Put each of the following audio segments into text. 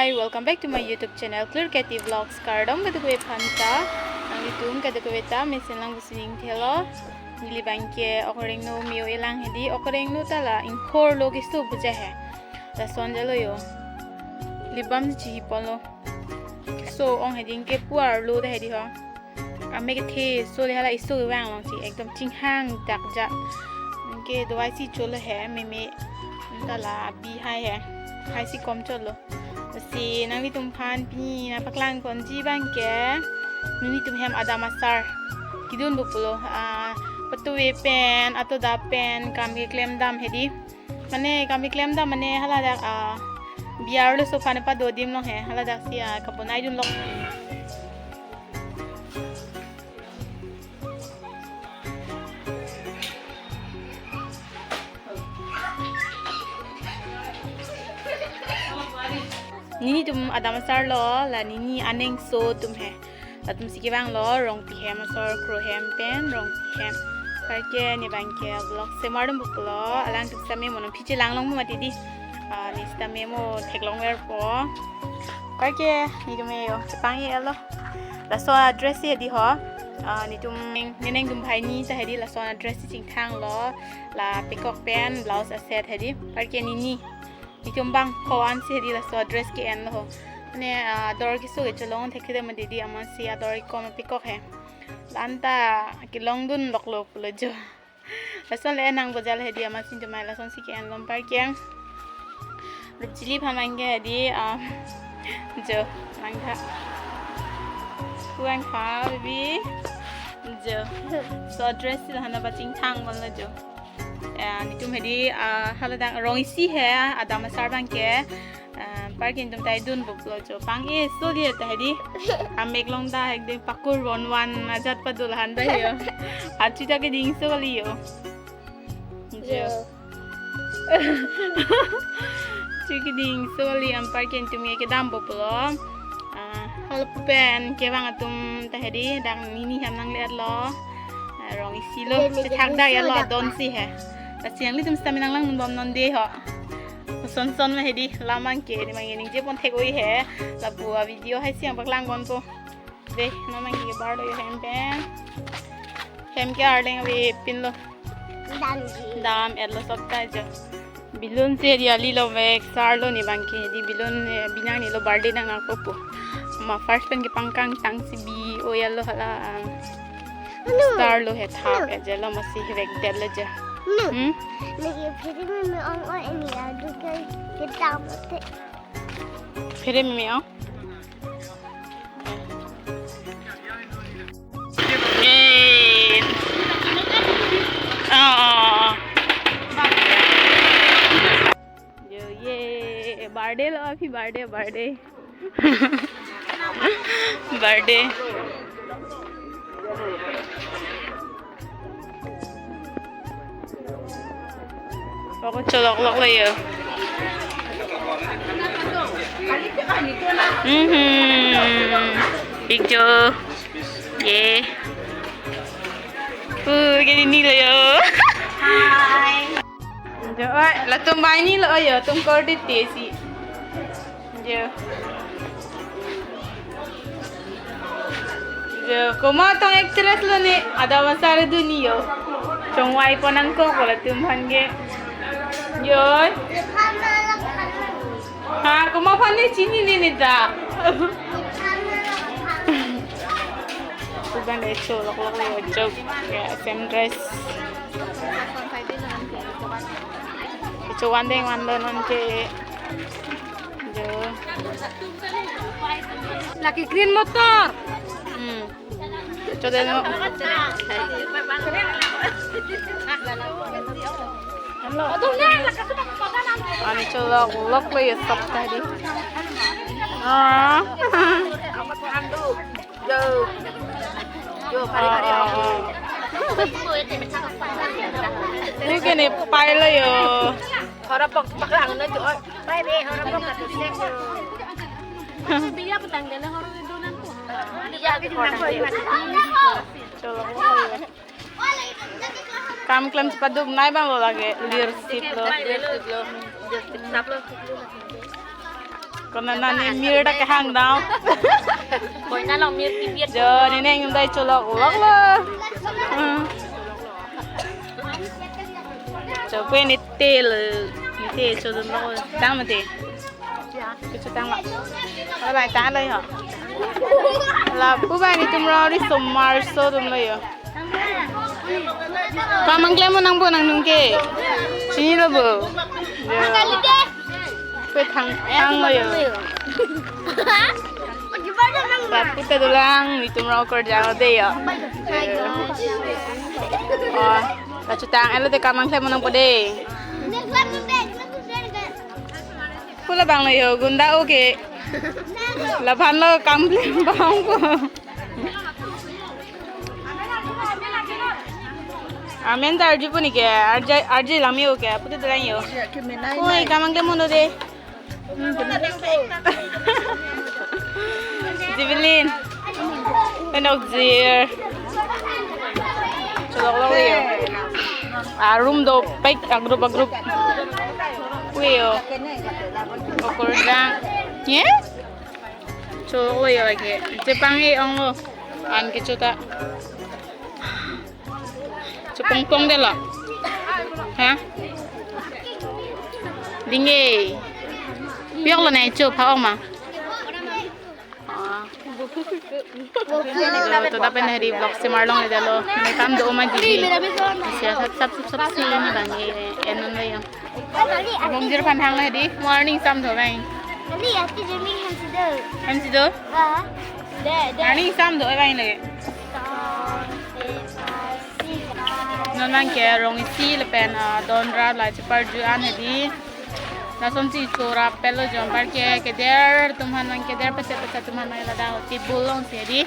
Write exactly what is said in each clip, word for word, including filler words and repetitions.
Hey, welcome back to my YouTube channel, Clear K T Vlogs. Kardom kadokave aphanta, nanglitum kadokave ta mesen lang pusi ning thelo. Neli abangke okoreng no meo elang hedi, okoreng no ta la ingkhor lo keso buja he. Lason jalo yo. Lip balm si chihi ponlo. So ong hedi, ingke puar lo ta hedi ho. Amek kethe so le hala iso kevang along si ekdom chinghang dak ja. Ingke dawai si cholo he, meme ta la abi hai he. Hai si kom cholo. Si nanglitum aphan pini nangpaklang ponji abangke, nelitum hem adam asar kedun pu pulo, ah, patuve pen, atoda pen kam keklem dam hedi. Mane kam keklem dam mane haladak, ah, biar lo so aphan pado adim long he, haladak si, ah, kabonai dun lok. Nelitum adam asar lo, la neli anengso atum he. Latum si kevang lo, Rongpi hem asor, Kro hem pen, Rongpi hem. Anparke ne abangke vlog semar dun pu pulo, alangtum sitame mo non piche lang long mati di. Ah, ne sitame mo theklong verpo. Anparke, ne keme yo, chepang-e lo. Laso a-dress si hedi ho. Ah, nelitum, ne nangtum banghini ta hedi laso a-dress si chingthang lo. La pekok pen blouse a-set hedi. Anparke neli, nelitum bang ko-an si hedi laso a-dress ke-en lo ho. Ne, ah, ador keso ke cholong thekthedam didi amatsi ador kekom pekok he. La-an ta kelong dun lok lo pulo jo. Lason le nang bojal hedi amatsi jomai lason si ke-en lo anparke. Rup chili phamang ke hedi, um, jo, langtha. Kuang kha, baby. Jo. So dress si lahana ba chingthang ponlo jo. Ya, nelitum hedi, ah, haladak rong isi he, adam asar abangke. Ah, anparke nelitum ta idun pu pulo jo. Pang-e so dia ta hedi. Amek long ta hedi pakur ron wan ajat pado lahan ta yo. Achu ta keding so kali yo. Jo. Jo. Chu keding so kali anparke nelitum ke kedam pu pulo. Ah, halapu pen kevang atum ta hedi dak neli hem nangle-et lo. Ah, rong isi lo. Neli chethak dak ya lo, dak adon si he. Lasi nanglitum sitame nanglang bom non de ho. Son son ma hedi lam abangke ne abangke ningje pon thek-oi he. Lapu a-video hai si nangpaklang ponpo. De, non abangke bar lo yo hem pen. Hem ke arleng avepin lo. Damji. Dam-et lo sob ta jo. Balloon si hedi ali lo vek sar lo ne abangke hedi balloon, eh, binang ne lo birthday nang nang popo. Ma first pen kepangkang tang si bi-o ya lo hala, um, Anu. Star lo he thap Anu. Eh, je lo masi vek det lo je. Anu. Hmm? Lagi phere meme ong-oi ini ya, dukai kedam te. Phere meme ong. Eh. Oh, oh, oh. Yo, ye, birthday lo, happy birthday, birthday. Birthday. Ako cholok lok lo yo. Mhm. Big Jo. Ye. Uh, gini ni lo yo. Hi. Jo, oi, latum banghini lo yo, tum kor di te si. Jo. Jo, komat tong actress lo ne, adam asar dun yo. Chongvai pon nangkok latum aphan ke. Jo. Ha, komat aphan ne chini ne ne ta. Sudah deh, cholok lok lo jo. Ya, same dress. Kecho-an dengvan lo non ke. Jo. Lagi green motor. Hmm. Kecho denglo. Ani cholok lok lo ya sob ta hedi. Ah. Yo. Yo, kari, kari, kari. Ni ke ne pai lo yo. Horo pok paklang na jo. Pai be, horo pok ka tusek jo. Biya petang dele horo donan tu. Biya petang dele. Cholok lo yo. Kam klem chepaduk nai abang lo lake, lir sip lo. Lir sip lo. Lir sip sap lo. Konat nani mir ta kehang dam. Koina long mir kipir. Jo, nini nang dai cholok lok lo. Hmm. Jo, pu ne tel, ne te chodun lo. Tang mati. Kechotang lo. Hala tang lo ho. Lapu abang netum rori somar so dun lo ho. Kam klem nangpo nangtum ke. Chinilo bo. Yo. Pe thang, thang lo ho. Lapu ta dolang, netum rori okur jang lo de ho. Oh, kechotang lo de kam klem nangpo de. Pu labang lo ho, gunda oke. Labang lo kam klem abang po. Amen ta arjupo neke, arje, arje lam ho ke, pu ta dolang ho. Oi, kam klem lo de. Jubilin. Penok jir. Cholok lo ho. Ah, room dopik, agrup agrup. Pu ho. Okur jang. Ye? Cholok lo ho lake. Chepang-e ong lo. An kecho ta. Chepongpong de lo. Ha? Dingge. Piyok lo nai cho pha-ong ma. Ah. To, to dak pen hedi vlog si mar longle detlo. Ne kam do ma didi. Sia sap sap sap sap si ne bang e en non lo ho. Bongjir aphan hang lo hedi. Morning sam do bang. Kali ati jeming ham si do. Ham si do? Ah. De, de. Morning sam do bang le. Non abang ke rong isi lapen, ah, don ra la chepar ju an hedi. Lason si chora pelo jom par ke keder atum aphan abang keder pese pese atum aphan abang ladak table along si hedi.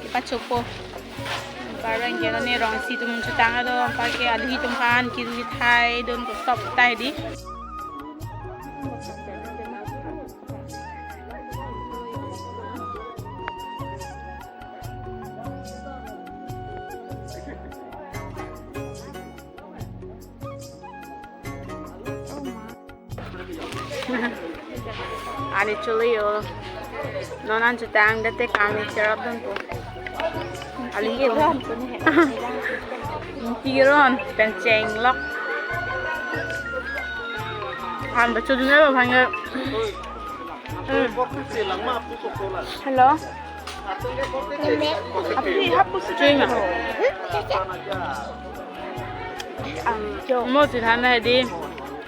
Kipa chopo. Par abang ke ne rong isi atum chotang do, par ke alohi atum aphan kiri thai don ko stop tai hedi. Ani chuli ho. Non an chotang det te kam cherap dunpo. Ali ko. Tiron pen chenglok. Han ba chodun lo bang e. Hmm. Hello. Api hapus. Chui ma. Mo si than na hedi.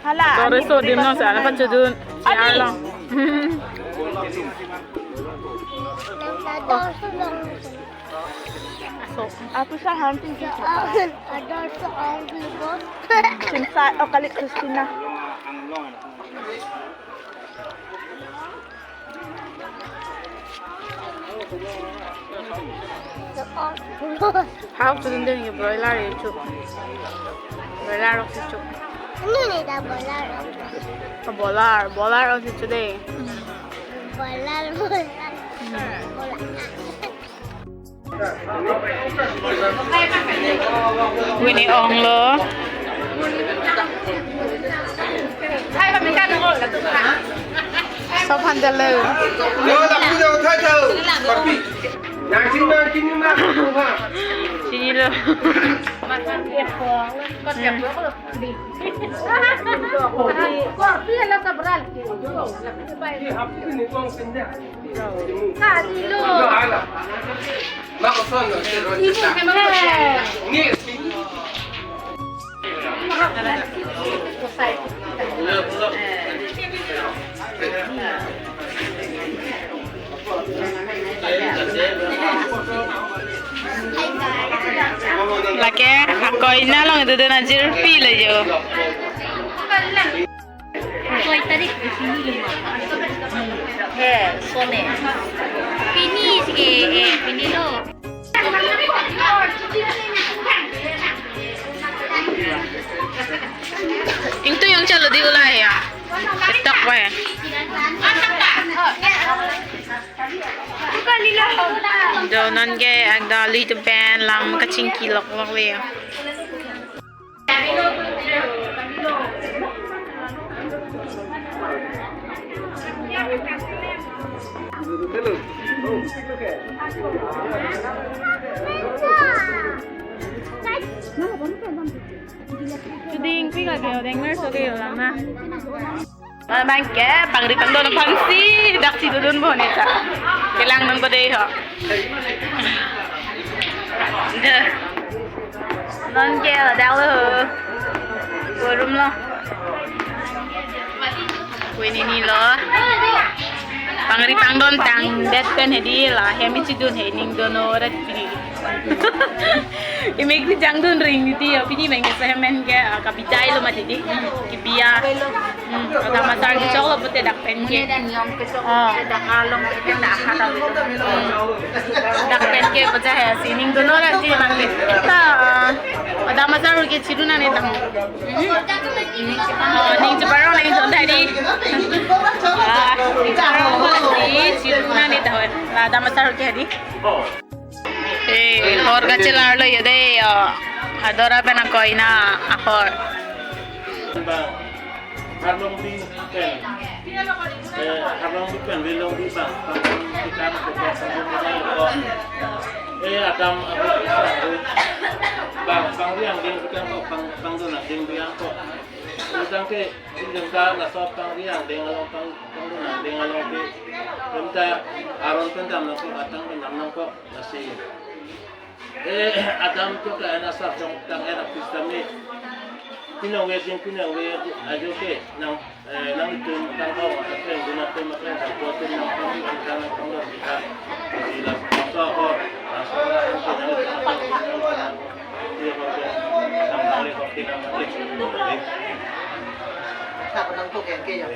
Hala. Dore so dim nong sa na pachodun. Si arlong. So, api sa han tin. Sinsa o kali Christina. Hap chodun den ke broiler e cho. Broiler ok si cho. Ini nih dah bola. Ke bolar, bolar ok si cho de. Bola, bola. Bola. Wini ong lo. Sob han det lo. Yo, lapu jo, tha jo. Papi. Nangsin, nangsin, nangsin, ha. Chinilo. Kopi ala sabral. Kali lo. Lake, ako ina long itu dan ajir pi le jo. ছয় তারিখ pini lima. He, sone. Pini sige, eh, pini lo. Ingtu yang calo di ulai ya. Stok ba ya. Donan ke agda ali tu pen lam kachingki lok lok le ya. Chuding pi ka ke odeng mer so ke yolang na. Abang ke pangri pangdon pangsi dak si dodun bo ne ta. Kelang non ko dei ho. Deh. Non ke la dak lo. Forum lo. Kue nini lo. Pangri pangdon tangdet pen hedi la hem ichidun he ning dono rat pidi. Imik di jangdun ring di ti pini meng ke semen ke, ah, kabidai lo mati di. Kibia. Hmm, ada masar di chok lo pute dak pen ke. Mune dan yong ke chok. Oh. Dak along ke dak hata lo. Hmm. Dak pen ke pecah ya, sining dono rat ti mati. Kita, ah, ada masar ke chidun ane tang. Hmm. Oh, ning cheparong nangdun tadi. Ah, ning cheparong nangdun tadi, chidun ane tang. La ada masar ke di. Eh, hor kachelar lo ya dei, yo. Adora pen akoina ahor. Bang, harlong di pen. Eh, harlong di pen, velong di bang. Bang, kita nak buka sambung ko. Eh, Adam, Adam, bang, bang riang ding bukan ko, bang, bang dona ding riang ko. Tangte, ding ta na sop bang riang ding along bang, bang dona ding along di. Ding ta Aron pen dam nang ko, Atang pen dam nang ko. Lasi, eh, Adam chok la ena sar chong tang era Krista me. Pinong we jing pinong we ajo ke nang, eh, nang itum tang hong akreng guna tum akreng tang ko tum nang pang nang tang nang pang nang kita. Lasi la so hor, la so hor, nang tum nang pang nang. Iya hor ke, nang nang le hor ke nang nang le. Tak nang ko ke ke ya.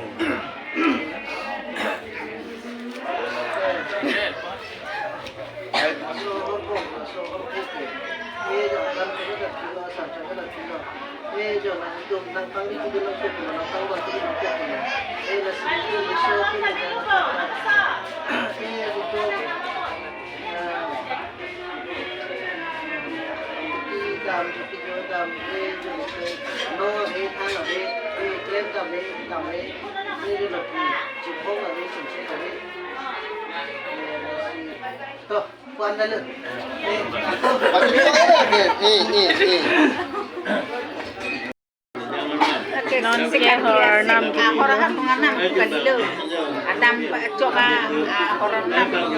Toh, kuan dalo. Eh, eh, eh, eh. Non ke hor nam ke. Ah, hor ha tungan nam bukan dilo. Adam pa chok a, ah, hor nam lang.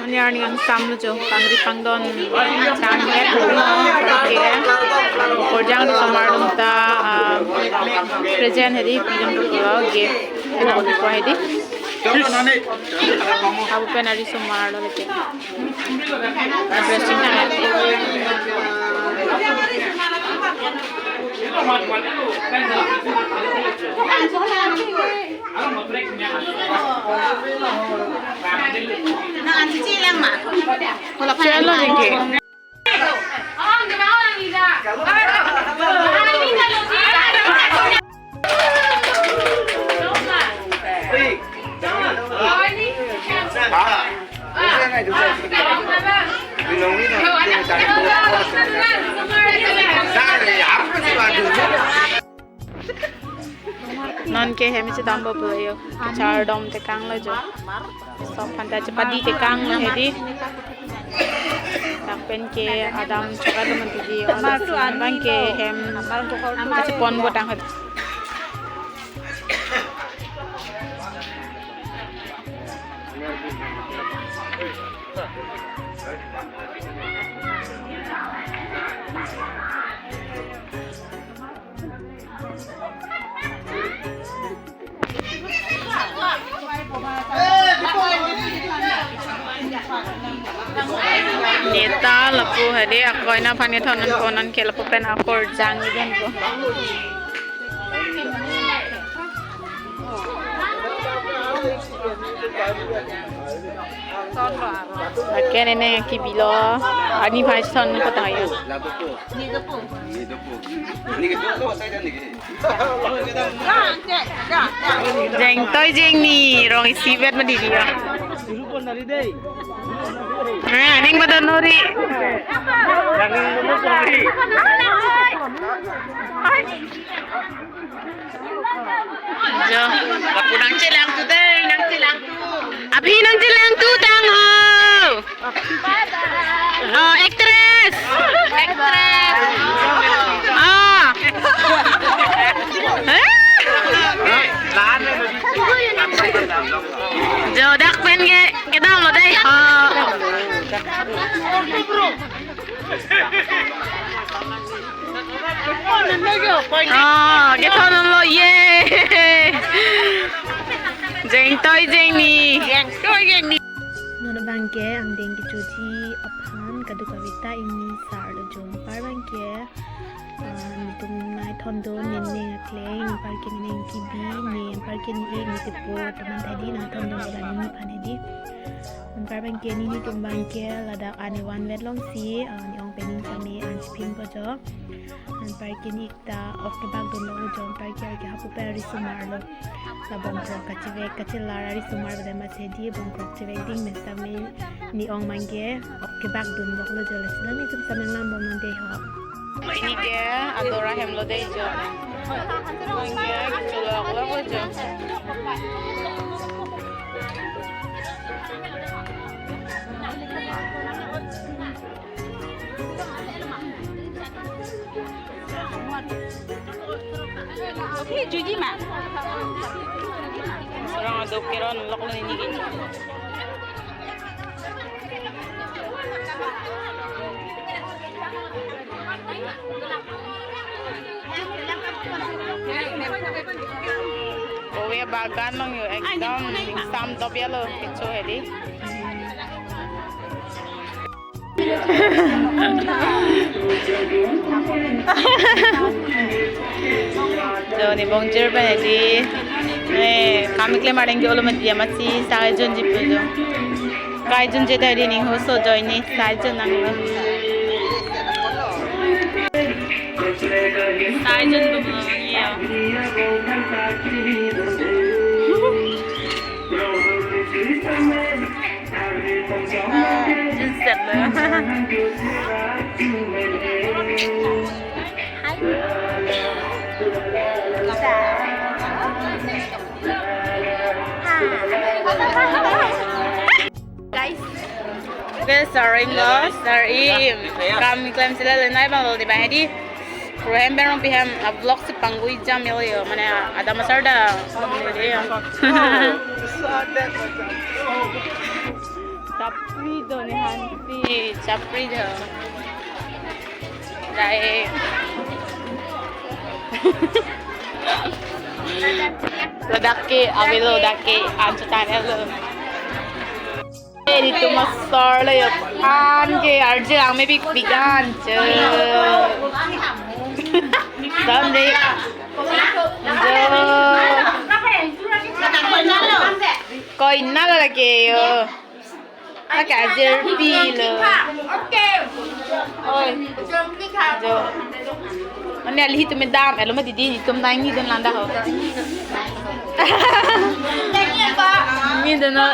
Manyar ning angsam lo jo, pangri pangdon tangdet lo ke. Korjang do somar dong ta, ah, present hedi pidun do ko gift. Kena udah ko hedi. Abu pen ari somar lo leke. Interesting kan? Chalo, dikhe. Non ke hem isi dam bo plo yo. Kechar dom tekang lo jo. Sop aphan ta chepadi tekang lo hedi. Anke adam choklo mati di, abang ke hem kachepon botang hot. Neta lapu hadi akoina aphan kethon nangpo, non ke lapu pen akorjang iden po. Lake nene kibilo, ani aphan kethon nangpo tayo. Jengtoi jengni rong isi bet mati di ya. Eh, aning pada nori. Jo. Lapu nangchelangthu dei, nangchelangthu. Abhi nangchelangthu tang ho. Oh, actress. Actress. Oh. Jo, dak pen ke kedam lo dei. Oh. Oh, kethon lo ye. Jengtoi jengni. Jengtoi jengni. Non abang ke angdeng kechoji aphan kadokave ta ingni sarlo jo. Anpar abang ke, ah, netum nai thondun, ne ning akleng, anpar ke ne ning kibi, ne anpar ke ne ik, ne tepo, teman tadi nai thondun ila nini aphan hedi. Anpar abang ke nelitum abang ke ladak ani van vet longsi, ah, ne ong pen ning kami an chipin po jo. Anpar ke ne ik ta ok kebak dunlo jo, anpar ke ke hapu pe arisomar lo. La bongkrok kachevek kachelar arisomar pada masi di bongkrok chevek ding mesta me ne ong abang ke ok kebak dunlo jo, lasi nangtum samlang bom non dei ho. Pini ke ador ahem lo dei jo. Pini ke kecholok lo jo. Oke, juji ma. Orang aduk keron lok lo ini gini. Oh ya, bagan long yo, ekdom sam top ya lo, kecho hedi. Jo, ne bongjir pen hedi. Eh, kam keklem areng ke olo mati amatsi sai junji pu jo. Kai junje ta hedi ning ho so join ni sai jun nanglo. Sai jun bumlo ye. Guys. Guys, sorry lo, sorry. Kam klem sila lenai bang lo di bang hedi. Pro hem berong pi hem a vlog si pangui jam yo yo, mane ada masar da. Chapri do ne hanti, chapri do. Dai. Ladak ke avelo, dak ke anchutan avelo. Eh, di tu masar lo yo. An ke arje ang me big big an je. Dan de. Jo. Koi na lo lagi yo. Lake arje pi lo. Oi. Jo. Mane alitum dam, elo ma didi, netum nai nidun landa ho. Nidun ho.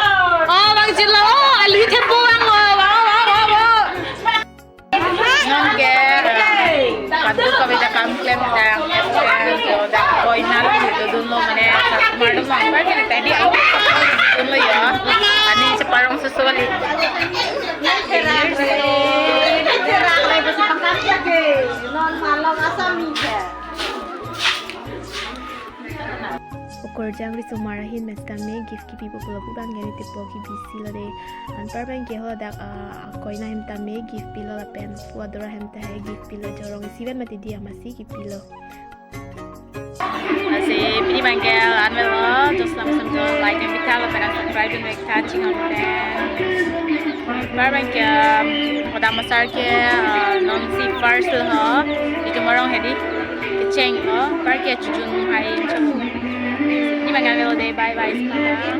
Oh, bang chilo. Oh, alitum po bang ho. Wow, wow, wow, wow. Non ke, eh, kadokave ta kam klem ta, eh, jo dak koi na lo dodun lo mane, mar dun lo, mar ke tadi aku dun lo ya. Ani cheparong sesuai. Jangri sumar ahin meskame gift kipipo pulo pu abang ke neli tepo kebisilo dei. Anparpeng ke ho dak, ah, akoina ahem tame gift pilo lapen pu ador ahem ta he gift pilo, jorong isi pen mati dia masi kipilo. Lasi pini abang ke la-an avelo, jongsi langsung jo like and bithalo pen subscribe and like ta chingam pen. Anparpeng ke, um, kodam asar ke, uh, non si first ho, di Tumorong hedi, kecheng ho, anpar ke chojun hai chojun. Pini abang ke la-an avelo dei, bye bye, semangat.